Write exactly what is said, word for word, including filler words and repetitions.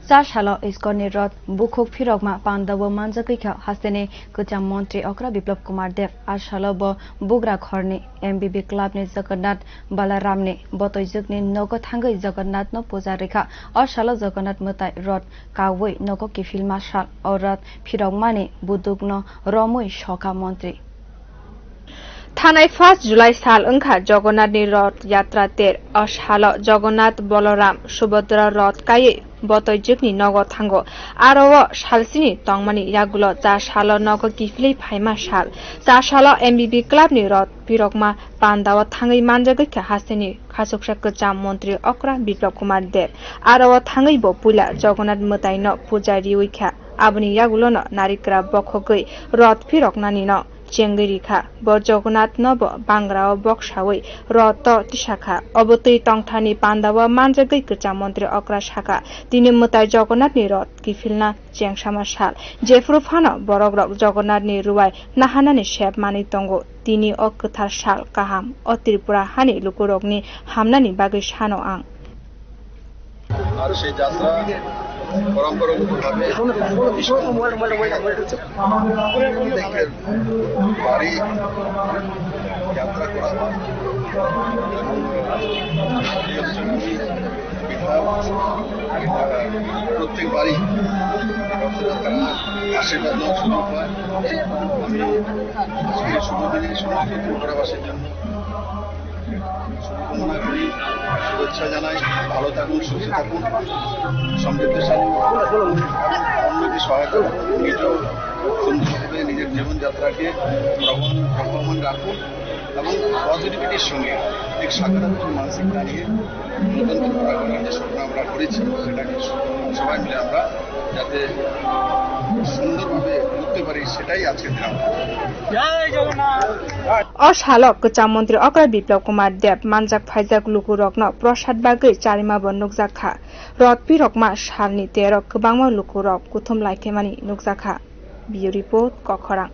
Char salo ISKCON ni rot bukhuk phirokma pandao manjagwi kha hasteni kwcham montri okra Biplab Kumar Deb. A salo bo Bugra khorni M B B club ni Jagannath Balaram ni botoijwk ni nogo thangwi Jagannath no puja rikha. O salo Jagannath mwtai rot kawi nogo kiphilma sal. O rot phirokmani buduk no romwi sokha montri. Thanai first July sal wngkha Jagannath ni Roth Yatra ter. O salo Jagannath, Balaram, Subhadra Roth kaiwi botoijwk ni nogo thango. Aro o salsini tongmani yagulo cha salo nogo kiphilwi phaima sal. Cha salo M B B club ni Roth pirokma pandao thangwi manjagwi kha hasteni khachuksa kwcham montri okra Biplab Kumar Deb. Aro o thangwi bo puila Jagannath mwtai no puja riwi kha. Aboni yagulo no narikra bokhogwi Roth phiroknani no chengwi rikha. Bo Jagannath no bo bangrao boksawi Roth to tisakha. Obo twi tongthani pandao manjagwi kwcham montri okra sakha, tini mwtai Jagannath ni Roth kiphilna chengsama sal. Jephuru phano borok rok Jagannath ni ruwai nahanani sep manwi tongo. Tini o kwthar sal kaham o Tripura hani lukurokni hamnani bagwi sano ang. আর সেই যাত্রা পরম্পরাগতভাবে প্রত্যেকের বাড়ি যাত্রা করা হয়। এবং এই অঞ্চলে আমি বিধায়ক, আহ, প্রত্যেক বাড়ি রথযাত্রার আশীর্বাদ নেওয়ার সুযোগ হয়। আমি আজকের শুভ দিনে সমস্ত ত্রিপুরাবাসীর জন্য শুভকামনা করি, শুভেচ্ছা জানাই। ভালো থাকুন, সুস্থ থাকুন, সমৃদ্ধশালী হোক এবং অন্যকে সহায়তা করুন। নিজেও সুন্দরভাবে নিজের জীবনযাত্রাকে প্রবহমান, প্রবহমান রাখুন এবং পজিটিভিটির সঙ্গে এক সকারাত্মক মানসিকতা নিয়ে নতুন ত্রিপুরা গড়ার যে স্বপ্ন আমরা করেছি, সেটাকে সবাই মিলে আমরা যাতে সুন্দরভাবে করতে পারি, সেটাই আজকের দিন আমরা। O salo kwcham montri okra Biplab Kumar Deb manjak phaijak lukurokno prosad bagwi charima bo nukjak kha. Roth pirokma salni tero kwbangma lukurok kuthum laikhaimani nukjak kha. Bureau Report, Kokhorang.